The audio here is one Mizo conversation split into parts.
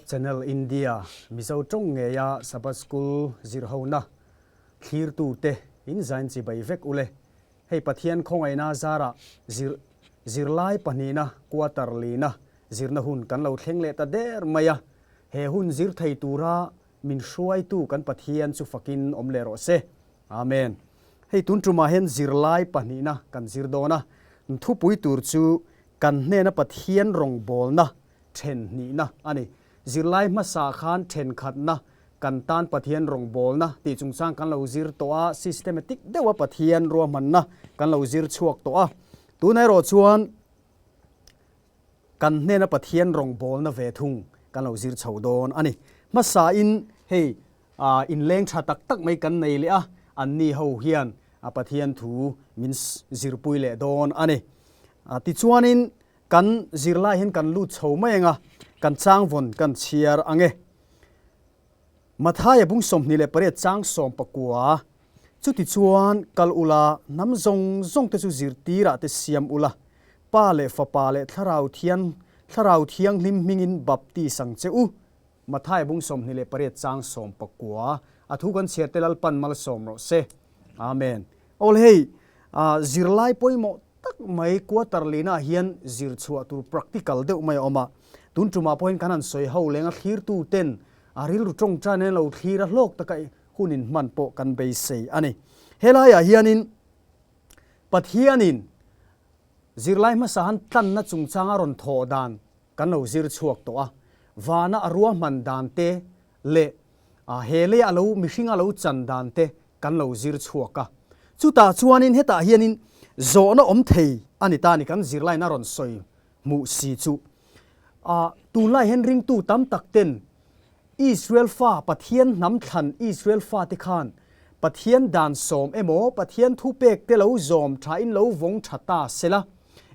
Channel India Mizo tawng ngeia Sabbath School zirhona thlirtute in zain chibai vek ule. Hei Pathian khawngaihna zarah zir zirlai pahnihna quarter lina zirna hun kan lo thleng leh ta der mai a. He hun zir thei tura min hruaitu kan Pathian chu fakin awm leh rawh se. Amen. Hei tun tumah hian zirlai pahnihna kan zir dawn a, thupui tur chu kan hnena Pathian rawngbawlna then hnihna a ni. Zirlai hmasa khan thenkhatna kan tan Pathian rawngbawlna tih chungchang kan lo zir tawh a, systematic deuha Pathian ruahmanna kan lo zir chhuak tawh a. Tunah erawh chuan kan hnena Pathian rawngbawlna ve thung kan lo zir chho dawn a ni. Hmasain hei inleng tha tak tak mai kan nei leh a, anni ho hian Pathian thu min zirpui leh dawn a ni. Tichuanin kan zirlai hian kan lut chho mai ang a, kan changvawn kan chhiar ang e. Mathaia bung 28 chang 19, Chutichuan kal ula, hnam zawng zawng te chu zirtirah te siam ula, Pa leh Fapa leh Thlarau Thian Thlarau Thianghlim hmingin baptis ang che u. Mathaia bung 28 chang 19, A thu kan chhiar te Lalpan malsawm rawh se. Amen. Awl hei, zirlai pawimawh tak mai quarter lina hian zir chhuah tur practical deuh mai a awm a. Tun tumah pawhin kan han sawi ho leng a thlirtu ten a rilru tawngtai nen lo thlir a hlawk taka hun in hman pawh kan beisei a ni. Helaiah hianin Pathianin zirlai hmasa han tlanna chungchanga rawn thawh dan kan lo zir chhuak tawh a, vana a ruahman dan te leh he leia a lo mihringa lo chan dan te kan lo zir chhuak a. Chutah chuanin hetah hianin zawhna awm thei a ni ta a ni kan zirlain a rawn sawi hmuh si chu. Tunlai hian ringtu tam tak ten Israel fa Pathian hnam thlan Israel fate khan Pathian dan sawm emaw Pathian thupek te lo zawm tha in lo vawng tha ta sela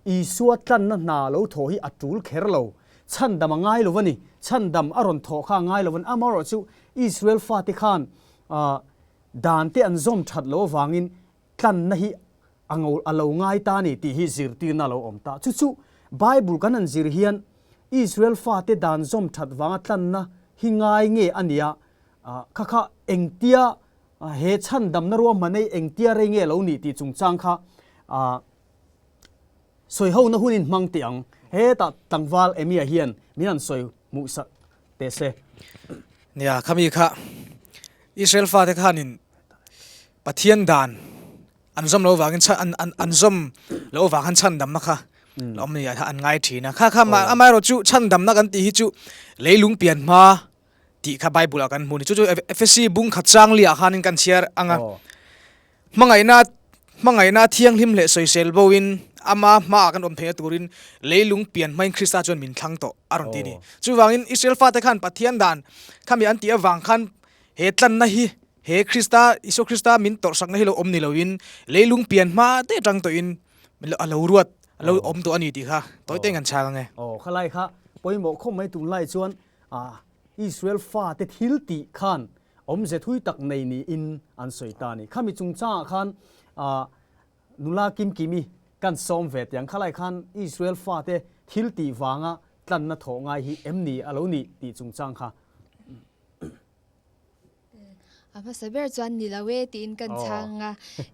Isua tlanna hna lo thawh hi a tul kher lo. Chhandam a ngai lo a ni. Chhandam a rawn thawh kha a ngai lo a ni. Amaherawhchu Israel fate khan dan te an zawm that loh avangin tlanna hi a ngo a lo ngai ta a ni tih hi zirtirna a lo awm ta. Chu chu Bible kan han zir hian Israel fate dan zawm that vanga tlanna hi ngai nge a nia, kha kha engtia he chhandamna ruahman ei engtia rei nge a lo nih tih chungchang kha sawi hona hunin hmang teh ang. Hetah tlangval Emia hian min han sawi hmuh sak teh se. Nia, khami kha Israel fate khanin Pathian dan an zawm lo vangin an an an zawm lo vang khan chhandamna kha la awm ni an ngai thin a. Kha kha amaherawh chu chhandamna kan tih hi chu leilung pian hma tih kha Bible ah kan hmu a ni. Chu chu Efesi bung khat chang liah khanin kan chhiar ang a. Hmangaihna hmangaihna thianghlim leh sawisel bo in ama hmaah kan awm theihna turin leilung pian hmain Krista chuan min thlang tawh a rawn ti a ni. Chuvangin Israel fate khan Pathian dan khami an tih avang khan he tlanna hi He Krista, Isua Krista min tawrhsakna hi lo awm ni loin leilung pian hma te atang tawhin a lo ruat, a lo awm tawh a ni tih kha tawi te kan chhang ang e. Aw, khalai kha pawimawh khawp mai tunlai chuan Israel fate thil tih khan awmze thui tak nei niin an sawi ta a ni. Khami chungchangah khan nula Kimkimi kan sawm ve tih ang khalai khan Israel fate thil tih vanga tlanna thawh ngai hi em ni a lo nih tih chungchang kha. A hmasa ber chuan ni lo e tiin kan chhang a,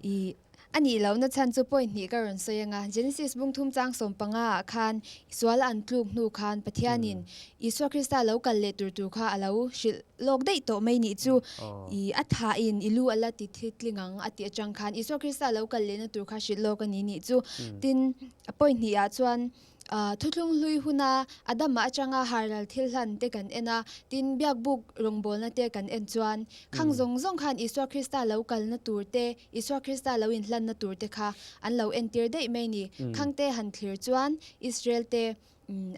i a nih lohna chhan chu point hnih ka rawn sawi ang a. Genesis bung thum chang 15 ah khan sual an tluk hnu khan Pathianin Isua Krista lo kal leh tur tur kha a lo hrilh lawk daih tawh mai nih chu i a thahin i lu a la ti thitling ang a tih atang khan Isua Krista lo kal lehna tur kha hrilh lawk a ni nih chu. Tin, point hnih ah chuan Thuthlung hlui huna Adama atanga haral thil hlan te kan en a, tin biakbuk rawngbawlna te kan en chuan khang zawng zawng khan Isua Krista lo kalna tur te, Isua Krista lo inhlanna tur te kha an lo entir daih mai ni. Khang te han thlir chuan Israel te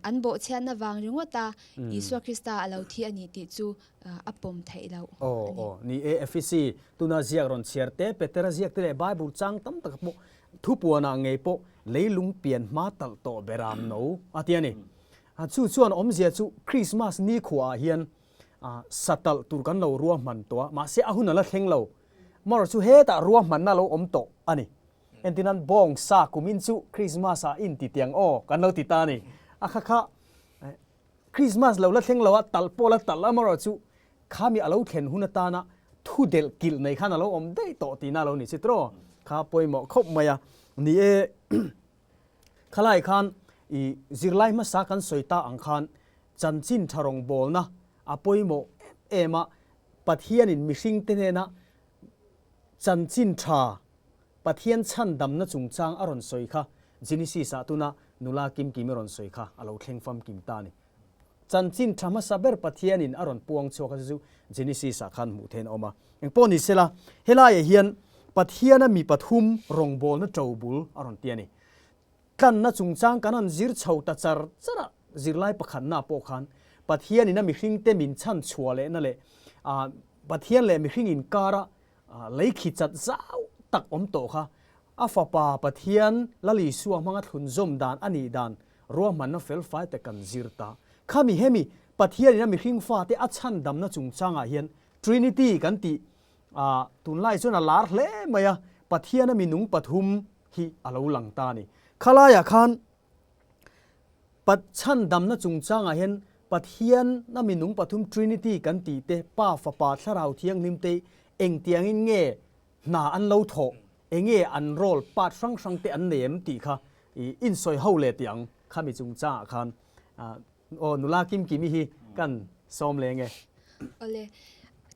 an bawhchhiatna vang ringawt a Isua Krista a lo thi a ni tih chu a pawm theih loh a ni. Aw, ni e, Efesi tuna ziak rawn chhiar te, Petera ziak te leh Bible chang tam tak pawh Thupuanah ngei pawh leilung pian hma talh tawh beram no a ti a ni. Chu chuan awmzia chu Krismas nikhuaah hian sa talh tur kan lo ruahman tawh a, mahse a hun a la thleng lo. Amaherawh chu hetah ruahmanna a lo awm tawh a ni. Entirnan bawng sa kumin chu Krismas ah in ti tiang aw kan lo ti ta a ni. A kha kha. Krismas lo la thleng lo a, talh pawh la talh amarawh chu khami a lo thlen hun atana thu delh kilh nei khan a lo awm daih tawh tihna a lo ni chi tiraw? Kha pawimawh khawp mai a. Ni e, khalai khan i zirlai hmasa kan sawi ta ang khan chanchin tha rawngbawlna a pawimawh em em a, Pathianin mihringte hnena chanchin tha Pathian chhandamna chungchang a rawn sawi kha Genesis-ah tuna nula Kimkimi rawn sawi kha a lo thleng famkim ta a ni. Chanchin tha hmasa ber Pathianin a rawn puang chhuak a chu Genesis-ah khan hmuh thein a awm a. Engpawh ni sela, helaiah hian Pathiana mi pathum rawngbawlna ṭo bul a rawn ti a ni. Tlanna chungchang kan han zir chho ta char char a, zirlai pakhatna pawh khan Pathianin a mihringte min chhan chhuah lehna leh Pathian leh mihring inkara Lei khi chat zau tak awm tawh kha a fapa Pathian Lal Isua hmanga thlunzawm dan a nih dan ruahmanna felfai te kan zir ta. Khami hemi Pathianin a mihring fate a chhandamna chungchangah hian Trinity kan tih a tunlai chuan a lar hle mai a, Pathiana minung pathum hi a lo lang ta a ni. Khalaiah khan Chhandamna chungchangah hian Pathian a minung pathum Trinity kan tih te, Pa, Fapa, Thlarau Thianghlim te engtiangin nge hna an lo thawh, enge an role, part hrang hrang te an nei em tih kha i insawi ho leh tih ang khami chungchangah khan aw nula Kimkimi hi kan sawm leng e. Awle,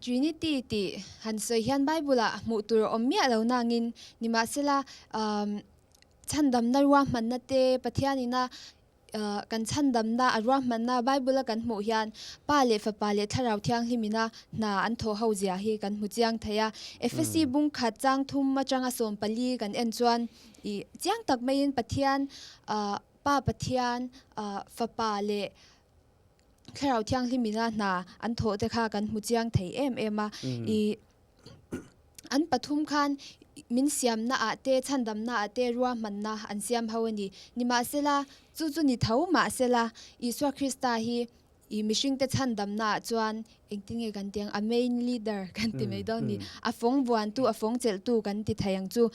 Trinity tih han sawi hian Bible-ah hmuh tur a awm miah lo nangin nimahsela Chhandamna ruahmanna te, Pathianina kan chhandamna a ruahmanna Bible a kan hmuh hian Pa leh Fapa leh Thlarau Thianghlimina hna an thawh ho zia hi kan hmu chiang thei a. Efesi bung khat chang thum atanga 14 kan en chuan ih chiang tak maiin Pathian Pa Pathian Fapa leh Thlarau Thianghlimina hna an thawh te kha kan hmu chiang thei em em a. Ih An pathum khan min siamna ah te, chhandamna ah te ruahmanna an siam ho a ni. Nimahsela, chu chu ni tho mahsela, Isua Krista hi i mihringte chhandamna ah chuan engtin nge kan ti ang, a main leader kan ti mai dawn ni, a fawng vuantu, a fawng chelhtu kan ti thei ang chu.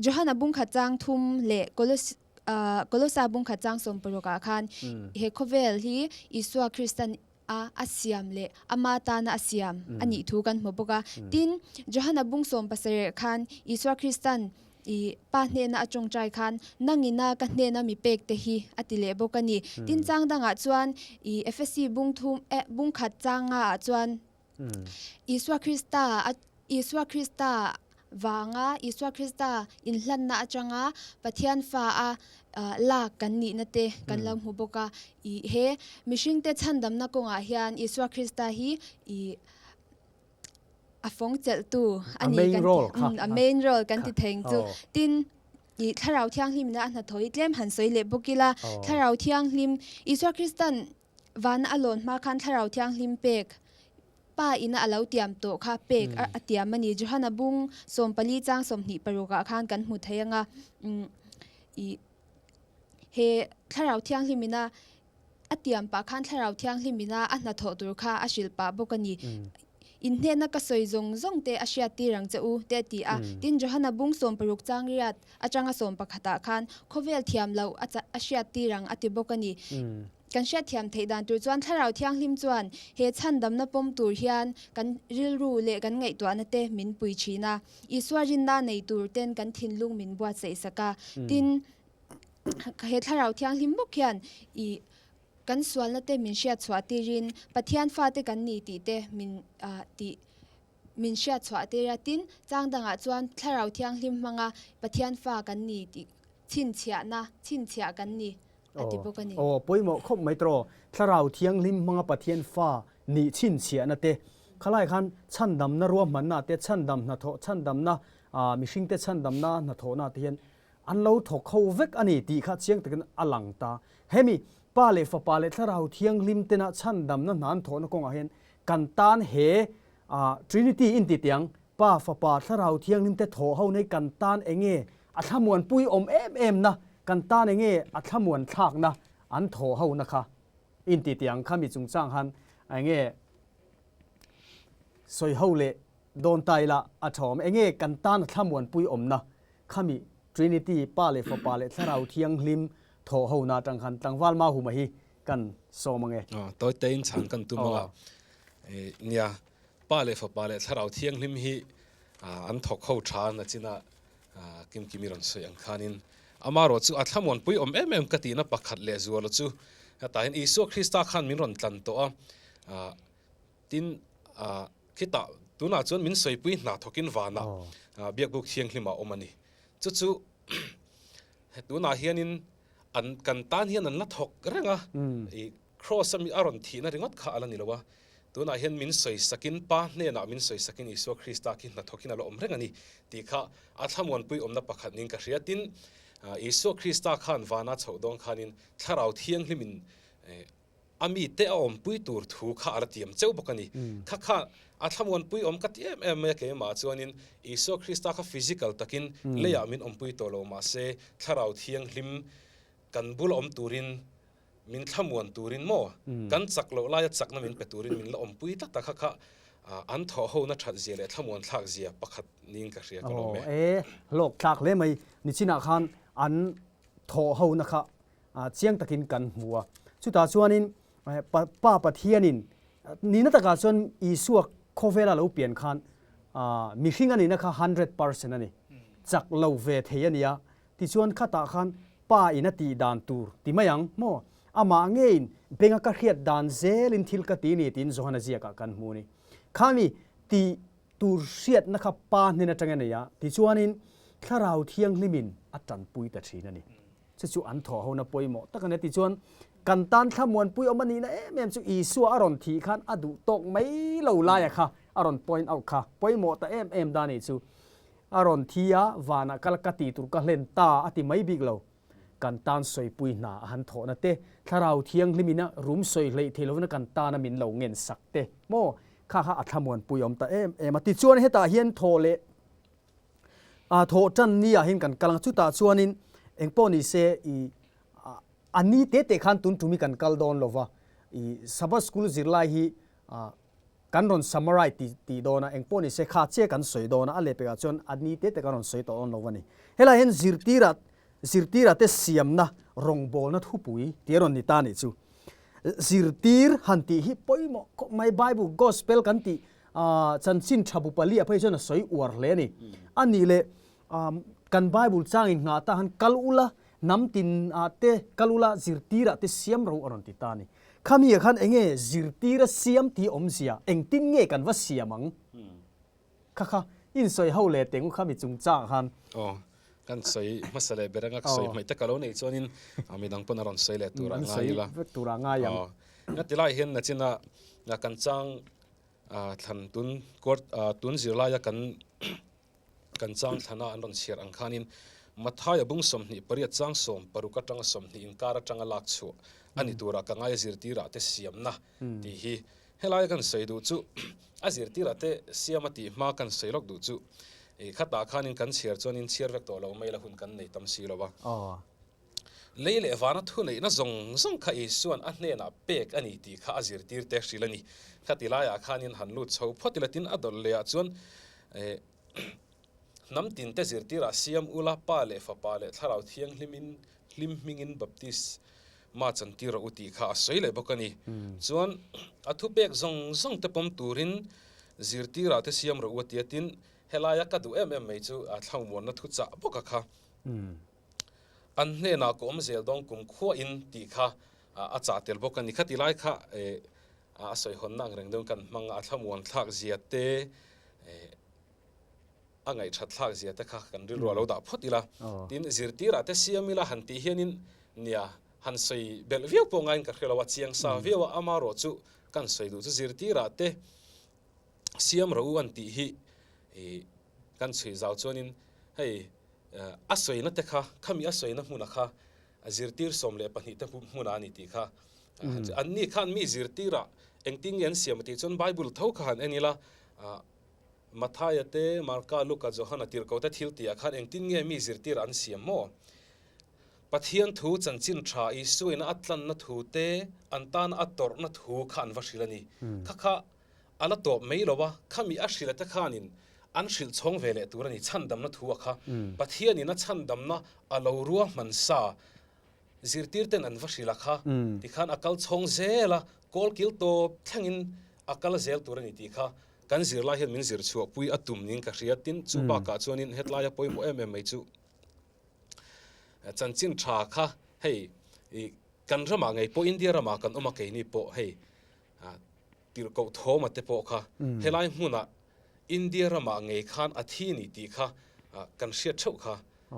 Johana bungkhat chang thum leh Kolosa bungkhat chang 16 ah khan he khawvel hi Isua Kristan a a siam leh ama tana a siam a nih thu kan hmu bawk a. Tin, Johana bung 17 khan Isua Kristan i Pa hnena a tawngtai khan, Nangina ka hnena mi pek te hi a ti leh bawk a ni. Tin, chang dangah chuan i Efesi bung thum eh bung khat chang nga ah chuan Isua Krista a Isua Krista vanga Isua Krista inhlanna atanga Pathian fa a lak kan nihna te kan lo hmu bawk a. I he mihringte chhandamna kawngah hian Isua Krista hi i a fawng chelhtu a ni kan ti, a main role kan ti thei ang chu. Tin, i Thlarau Thianghlimina a hnathawh hi tlem han sawi leh bawk ila, Thlarau Thianghlim, Isua Kristan vana a lawn hma khan Thlarau Thianghlim pek Pa ina a lo tiam tawh kha pek a tiam a ni. Johana bung 14 chang 26 ah khan kan hmu thei anga i he Thlarau Thianghlim ina a tiam pah khan Thlarau Thianghlim ina a hnathawh tur kha a hrilh pah bawk a ni. Inhnehna ka sawi zawng zawng te a hriat tir ang che u te a ti a. Tin, Johana bung 60 chang riat atanga 11 ah khan khawvel thiam loh a hriat tir ang a ti bawk a ni. Kan hriatthiam theih dan tur chuan Thlarau Thianghlim chuan he chhandamna pawm tur hian kan rilru leh kan ngaihtuahna te min pui thin a. Isua rinna nei tur ten kan thinlung min buatsaih sak a. Tin, he Thlarau Thianghlim bawk hian i kan sualna te min hriatchhuah tirin Pathian fate kan ni tih te min tih min hriatchhuah tir a. Tin, chang dangah chuan Thlarau Thianghlim hmanga Pathian fa kan ni tih chhinchhiahna chhinchhiah kan ni. a ti bawk a ni. Aw, pawimawh khawp mai tawh. Thlarau Thianghlim hmanga Pathian fa nih chhinchhiahna te, khalai khan chhandamna ruahmanna te, chhandam hnathawh, chhandamna, mihringte chhandamna hnathawhna te hian an lo thawk ho vek a ni tih kha chiang takin a lang ta. Hemi Pa leh Fapa leh Thlarau Thianghlim tena chhandamna hna an thawhna kawngah hian kan tan he Trinity inti tiang Pa, Fapa, Thlarau Thianghlim te thawh ho nei kan tan enge a thlamuanpui awm em em na, kan tan enge a thlamuan thlak na an thawh ho na kha inti tih ang kha mi chungchang han enge sawi ho leh dawn ta ila a tha awm enge kan tan a thlamuanpui awm na kha mi Trinity, Pa leh Fapa leh Thlarau Thianghlim thawh ho na atang khan tlangval Mahuma hi. kan sawm ange. Aw, tawi tein chhan kan tum anga. Nia, Pa leh Fapa leh Thlarau Thianghlim hi an thawk ho tha na china Kimkimi rawn sawi ang khanin amarawh chu a thlamuanpui awm em em ka tihna pakhat leh zuala chu hetah hian Isua Krista khan min rawn tlan tawh a, tin khitah tunah chuan min sawipui hna thawkin vanah Biakbuk Thianghlimah a awm a ni. Chu chu tunah hianin an kan tan hian an la thawk reng a, i Kraws a mi a rawn thihna ringawt kha a la ni lo a, tunah hian min sawisakin Pa hnenah min sawisakin Isua Krista khi hnathawkin a la awm reng a ni tih kha a thlamuanpui awmna pakhat niin ka hria. Tin, Isua Krista khan vana chhoh dawn khanin Thlarau Thianghlimin a mite a awmpui tur thu kha a la tiam cheu bawk a ni. Kha kha a thlamuanpui awm ka ti em em mai a keimah chuanin Isua Krista kha physical takin leiah min awmpui tawh lo mahse Thlarau Thianghlim kan bula awm turin min thlamuan turin maw kan chak loh laia chakna min pe turin min la awmpui tlat a kha kha an thawh hona that zia leh thlamuan thlak zia pakhat niin ka hria ka lawm e. E hlawk thlak hle mai nichinah khan an thawh hona kha chiang takin kan hmu a chutah chuanin Pa Pathianin nihna takah chuan Isua khawvela lo pian khan mihring a nihna kha 100% a ni chak lo ve thei a nia Tichuan khatah khan Pa in a tih dan tur ti mai ang maw? Amah ngeiin benga ka hriat dan zelin thil ka ti ni tiin Johana ziakah kan hmu ni. Khami tih tur hriatna kha Pa hnen atang a nei a, tichuanin Thlarau Thianghlimin a tanpui ta thin a ni. Chu chu an thawh hona pawimawh tak a ni. Tichuan kan tan thlamuanpui awm a nihna em em chu Isua a rawn thih khan a duh tawk mai lo laia kha a rawn point out kha pawimawh ta em em da ni chu. A rawn thi a, vanah kal ka tih tur ka hlen ta a ti mai bik lo. Kan tan sawipui hna a han thawhna te, Thlarau Thianghlim ina rum sawi hleih thei lovina kan tana min lo ngen sak te maw? Kha kha a thlamuanpui awm ta em em a. Tichuan hetah hian thaw leh a thawh tan ni ah hian kan kal ang. Chutah chuanin engpawh ni se i a ni te te khan tun tum hi kan kal dawn lova. I Sabbath School zirlai hi Kan rawn summarise ti tih dawn a, engpawh ni se kha chiah kan sawi dawn a, a lehpekah chuan a ni te te kan rawn sawi tawh dawn lo a ni. Helai hian zirtira zirtira te siamna rawngbawlna thupui tih a rawn ni ta a nih chu. Zirtir han tih hi pawimawh khawp mai, Bible Gospel kan tih chanchin tha bu pali ah phei chuan a sawi uar hle a ni. A nih leh kan Bible changin nghah ta han kal ula, hnam tin ah te kal ula zirtirah te siam ro a rawn ti ta a ni. Khami ah khan enge zirtir a siam tih awmzia engtin nge kan va siam ang? Kha kha insawi ho leh teng u khami chungchang khan. Aw, kan sawi hmasa leh ber anga ka sawi hmaih tak a lo neih chuanin midang pawn a rawn sawi leh tur ah ngai ila. An sawi vek tur ah ngai ang. Aw, nga tilai hian nachina kan chang thlan tun court tun zirlaia kan Kan chang thlana an rawn chhiar ang khanin Mathaia bung 28 chang 60 atanga 20 inkar atanga lak chhuah a ni turah ka ngai a zirtirah te siamna tih hi helaia kan sawi duh chu a zirtirah te siam a tih hma kan sawi lawk duh chu i khatah khanin kan chhiar chuanin chhiar vek tawh lo mai la hun kan nei tam si lo va. Lei leh vana thuneihna zawng zawng kha Isua'n a hnenah pek a ni tih kha a zirtirte hrilh a ni. Khati laiah khanin han lut chho phawt ila tin a dawlh lehah chuan Hnam tinte zirtirah siam ula Pa leh Fapa leh Thlarau Thianghlimin hlim hmingin baptisma chantir rawh u tih kha a sawi leh bawk a ni. Chuan a thupek zawng zawng te pawm turin zirtirah te siam rawh u a ti a, tin helaia ka duh em em mai chu a thlamuanna thuchah bawk a kha. An hnenah ka awm zel dawn kum khuahin tih kha a chah tel bawk a ni. Khati lai kha a sawihawnna ang reng deuhin kan hmang a, a thlamuan thlak zia te, a ngaihthat thlak zia te kha kan rilru a lo dah phawt ila. Tin, zirtirah te siam ila han tih hianin nia han sawi belh viau pawh ngaiin ka hre lo a, chiang sa viau a, amarawh chu kan sawi duh chu zirtirah te siam rawh u an tih hi kan chhui zau chuanin hei a sawina te kha khami a sawina hmuna kha zirtir 12 te hmuna a ni tih kha anni khan mi zirtirah engtin nge an siam tih chuan Bible tho kha han en ila Mathaia te Marka Luka Johana tirhko te thil tihah khan engtin nge mi zirtir an siam maw? Pathian thu chanchin tha Isuaina a tlanna thu te an tana a tawrhna thu kha an va hrilh a ni. Kha kha a la tawp mai lo a, khami a hrilh ate khanin an hrilh chhawng ve leh tur a ni, chhandamna thu a kha. Pathianin a chhandamna a lo ruahman sa. Zirtir ten an va hrilh a kha tikhan a kal chhawng zel a, kawl kil tawp thlengin a kal zel tur a ni tih kha kan zirlai hian min zir chhuah pui a tum niin ka hria. Tin, chu bakah chuanin hetlaia pawimawh em em mai chu chanchin tha kha hei kan ramah ngei pawh India ramah kan awm a keini pawh hei tirhkoh thawma te pawh kha helai hmunah India ramah ngei khan a thi ni tih kha kan hriat theuh kha.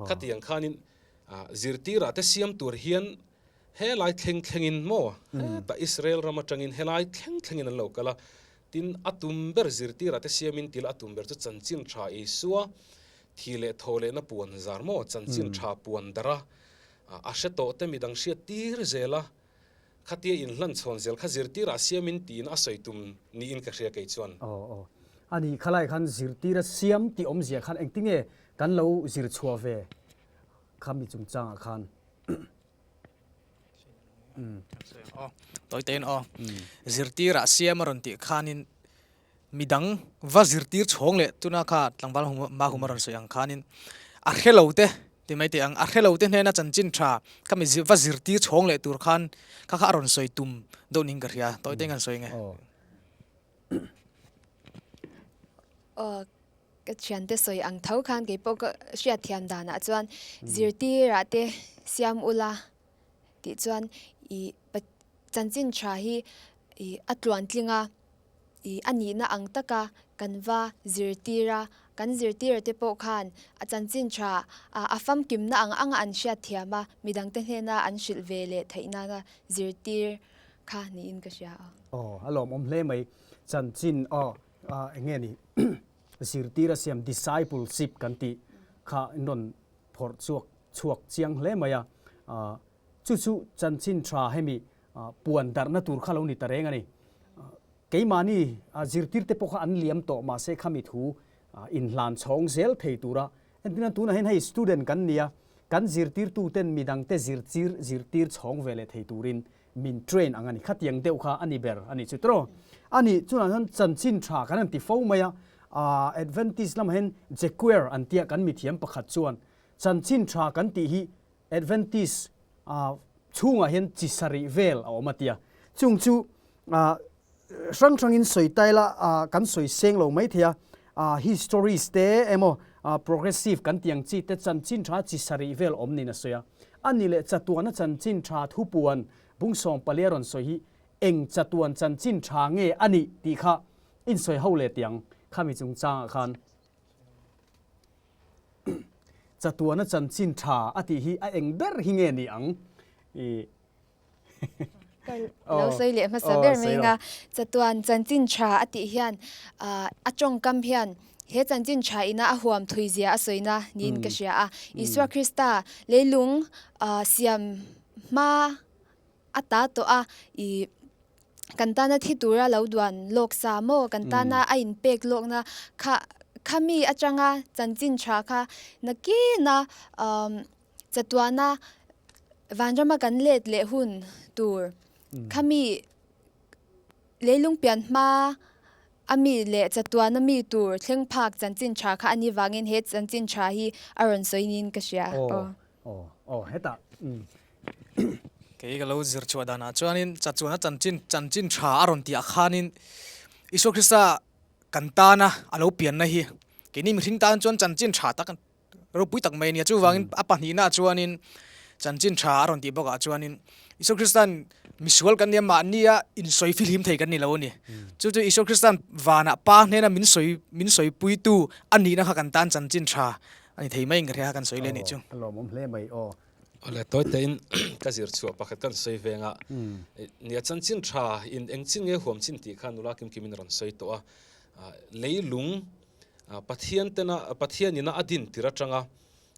Khatiang khanin zirtirah te siam tur hian helai thleng thlengin maw hetah Israel ram atangin helai thleng thlengin an lo kal a, tin a tum ber zirtirah te siamin tila a tum ber chu chanchin tha Isua thi leh thaw lehna puan zar maw chanchin tha puan darh a, a hre tawh te midang hriat tir zel a. Khatia inhlan chhawn zel kha zirtirah siamin tiin a sawi tum niin ka hria kei chuan. Aw aw. A nih khalai khan zirtira siam tih awmzia khan engtinge kan lo zir chhuah ve kha mi chungchangah khan. Aw tawi tein aw. Zirtirah siam a rawn tih khanin Midang va zirtir chhawng leh tuna kha tlangval hma hum a rawn sawi ang khanin a hre lo te ti mai teh ang, a hre lo te hnena chanchin tha kha mi va zirtir chhawng leh tur khan kha kha a rawn sawi tum deuh ning ka hria, tawi te kan sawi nge. Aw ka thiante sawi ang tho khan kei pawh ka hriatthiam danah chuan zirtirah te siam ula tih chuan ih chanchin tha hi ih a tluantling a. I a nihna ang taka kan va zirtir a, kan zirtira te pawh khan a chanchin tha a famkimna ang anga an hriat thiam a, midangte hnena an hrilh ve leh theih nana zirtir kha niin ka hria a. Aw, a lawmawm hle mai. Chanchin aw eng nge ni zirtir a siam discipleship kan tih kha in rawn phawrh chhuak chhuak chiang hle mai a. Chu chu chanchin tha hemi puan darhna tur kha lo ni ta reng a ni. Keimahni zirtirte pawh kha an liam tawh mahse khami thu inhlan chhawng zel thei tura entirna tunah hian hei student kan nia kan zirtirtuten midangte zirtir zirtir chhawng ve leh thei turin min train ang a ni. Khatiang deuh kha a ni ber a ni chu tawh. A nih chunah chuan chanchin tha kan han ti fo mai a, Adventist lamah hian Jequer an tia kan mithiam pakhat chuan chanchin tha kan tih hi Adventist chhungah hian chi sarih vel a awm a tia. Chung chu hrang hrangin sawi ta ila kan sawi seng lo mai thei a, histories te emaw progressive kan tih ang chi te chanchin tha chi sarih vel awm niin a sawi a. A ni leh chatuana chanchin tha thupuan bungsawm palia rawn sawi hi eng chatuan chanchin tha nge a nih tih kha insawi ho leh tiang khami chungchangah khan. Chatuana chanchin tha a tih hi a eng ber hi nge ni ang? I Ka lo sawi leh hmasa ber mai anga chatuan chanchin tha a tih hian a tawngkam hian he chanchin tha ina a huam thui zia a sawina niin ka hria a. Isua Krista leilung siam hma a ta tawh a, i kan tana thi tura lo duan lawk sa maw, kan tana a inpek lawkna kha khami atanga chanchin tha kha nakina umm chatuana vanrama kan let leh hun tur khami leilung pian hma a mi leh chatuana mi tur thleng phak chanchin tha kha a ni vangin he chanchin tha hi a rawn sawi niin ka hria. Aw aw hetah umm. Kei ka lo zir chhuah danah chuanin chachuana chanchin chanchin tha a rawn tih ah khanin Isua Krista kan tana a lo pianna hi keini mihring tan chuan chanchin tha tak ropui tak mai a nia. Chuvangin a pahnihna ah chuanin chanchin tha a rawn tih bawkah chuanin Isua Krista'n misual kan nia mahnia insawi fihlim thei kan ni lo a ni. Chu chu Isua Krista'n vanah Pa hnena min sawi min sawipuitu a nihna kha kan tan chanchin tha A ni thei maiin ka hria kan sawi leh nih chu. A lawmawm hle mai aw. Awle tawi tein ka zir chhuah pakhat kan sawi veng a, nia chanchin tha in eng chin nge huam chin tih kha nula kim kim in rawn sawi tawh a, leilung Pathian tena Pathian ina a din tir atanga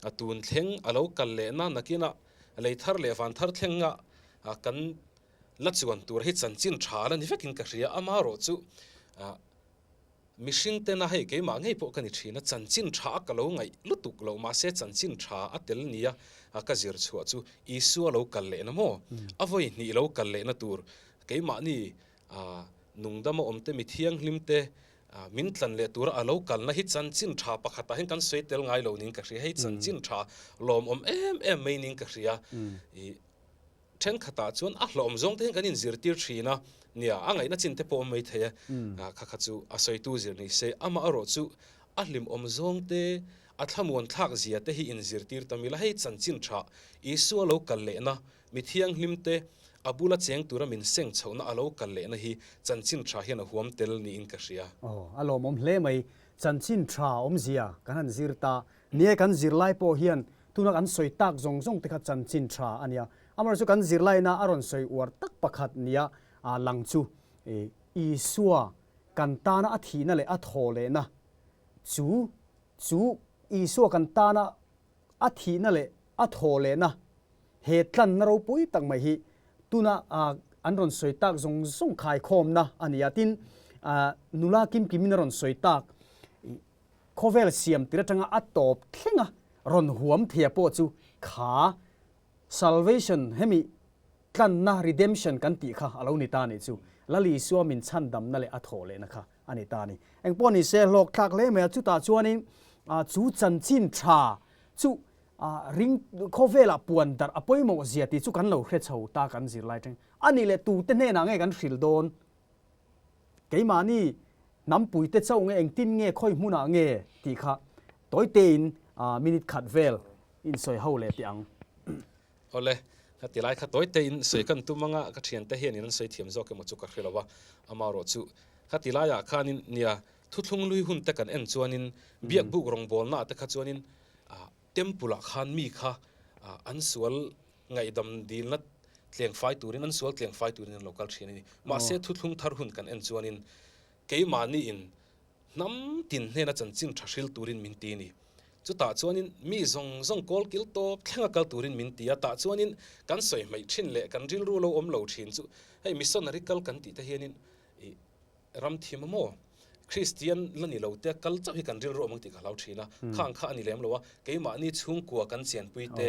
a tun thleng a lo kal lehna nakina lei thar leh van thar thlenga kan la chuan tur hi chanchin tha la ni vekin ka hria amarawh chu Mihring tena hei keimah ngei pawh ka ni thin a, chanchin tha a ka lo ngaih lutuk loh mahse chanchin tha a tel nia ka zir chhuah chu Isua lo kal lehna maw? A vawi hnih lo kal lehna tur keimahni nungdama awmte mi thianghlimte min tlan leh tura a lo kalna hi chanchin tha pakhatah hian kan sawi tel ngai lo niin ka hria, hei chanchin tha lawmawm em em mai niin ka hria. Thenkhatah chuan a hlawm zawng te hian kan inzirtir thin a, nia, a ngaihna chin te pawh awm mai thei e. Kha kha chu a sawitu zir ni se, amaherawh chu a hlimawm zawng te, a thlamuan thlak zia te hi inzirtir tam ila, hei chanchin tha Isua lo kal lehna, mi thianghlim te a bula cheng tura min seng chhohna a lo kal lehna hi chanchin tha hian a huam tel niin ka hria. Aw, a lawmawm hle mai. Chanchin tha awmzia kan han zir ta. Nia, kan zirlai pawh hian tuna kan sawi tak zawng zawng te kha chanchin tha a nia. Amaherawhchu kan zirlaina a rawn sawi uar tak pakhat nia lang chu Isua kan tana a thihna leh a thaw lehna chu chu Isua kan tana a thihna leh a thaw lehna he tlanna ropui tak mai hi tuna an rawn sawi tak zawng zawng khaikhawmna a ni a. Tin, nula kimkimin a rawn sawi tak Khawvel siam tir atanga a tawp thlenga rawn huam thei pawh chu kha salvation hemi tlanna redemption kan tih kha a lo ni ta a nih chu. Lal Isua min chhandamna leh a thawh lehna kha a ni ta a ni. Engpawh ni se hlawk thlak hle mai a, chutah chuanin chu chanchin tha chu ring khawvelah puan darh a pawimawh zia tih chu kan lo hre chho ta kan zirlai teng a nih leh tute hnenah nge kan hrilh dawn? Keimahni hnampuite chauh nge engtin nge khawi hmunah nge tih kha tawi tein minute khat vel insawi ho leh teh ang. Awle, ka ti lai kha tawi tein sawi kan tum anga ka thiante hianin an sawi thiam zawk emaw chu ka hre lo a, amaherawh chu ka ti laiah khanin nia thuthlung lui hun te kan en chuanin biakbuk rawngbawlnaah te kha chuanin temple ah khan mi kha an sual Ngaihdam dilna tlengfai turin, an sual tlengfai turin an lo kal thin a ni. Mahse, thuthlung thar hun kan en chuanin keimahniin hnam tin hnena chanchin tha hril turin min ti a ni. Chutah chuanin mi zawng zawng kawl kil tawp thlenga kal turin min ti a, tah chuanin kan sawi hmeih thin leh kan rilru lo awm lo thin chu hei missionary kal kan tih te hianin ih Ram thim a maw? Kristian la ni lo te kal chauh hi kan rilru awm ang tih ka hlau thin a, khang kha a ni lem lo a, keimahni chhungkua kan chianpui te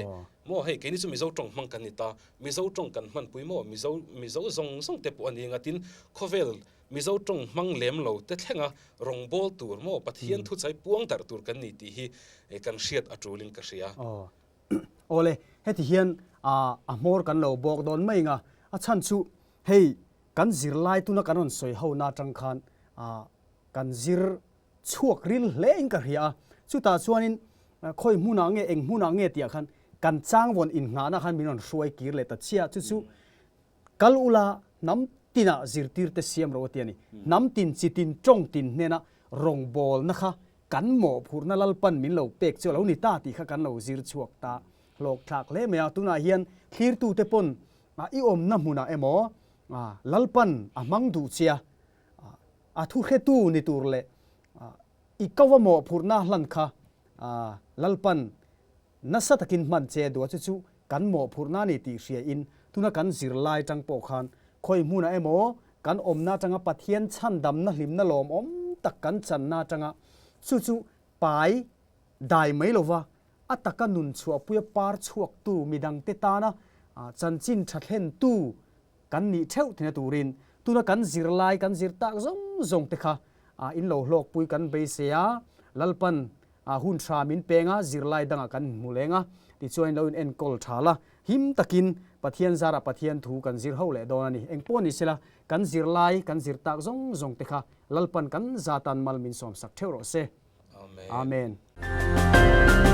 maw hei keini chu Mizo tawng hmang kan ni ta, Mizo tawng kan hmanpui maw Mizo Mizo zawng zawng te pawh a ni anga tin khawvel Mizo tawng hmang lem lo te thlenga rawngbâwl tur maw Pathian thuchai puang darh tur kan ni tih hi kan hriat a tulin ka hria. Awle, heti hian a hmawr kan lo bawk dawn mai anga, a chhan chu hei Kan zirlai tuna kan rawn sawi ho na atang khan kan zir chhuak ril hle in ka hria a, chutah chuanin khawi hmunah nge eng hmunah nge tih ah khan kan changvawn innghahna khan min rawn hruai kir leh ta chiah a, chu chu kal ula hnam tinah zirtir te siam rawh a ti a ni. Hnam tin chi tin tawng tin hnena rawngbawlna kha kan mawhphurhna Lalpan min lo pek chu a lo ni ta tih kha kan lo zir chhuak ta hlawk thlak hle mai a, tunah hian thlirtute pawn I awmna hmunah emaw Lalpan a hmang duh che a, a thuhretu ni tur leh i kova mawhphurhna hlan kha Lalpan nasa takin hman che duh a, chu chu kan mawhphurhna a ni tih hriain tuna kan zirlai atang pawh khan khawi hmunah emaw kan awmna atanga Pathian chhandamna hlimna lawmawm tak kan channa atanga chu chu pai dai mai lova A taka nun chhuahpuia par chhuaktu midangte tana chanchin tha thlentu kan nih theuh thina turin tuna kan zirlai kan zir tak zawng zawng te kha in lo hlawkpui kan beisei a, Lalpan hun tha min peng a, zirlai dangah kan inhmu leng a, tichuan in lo in enkawl tha la, him takin Pathian zarah Pathian thu kan zir ho leh dawn a ni. Engpawh ni sela kan zirlai kan zir tak zawng zawng te kha Lalpan kan zatan mal min sawmsak theuh rawh se. Amen. Amen.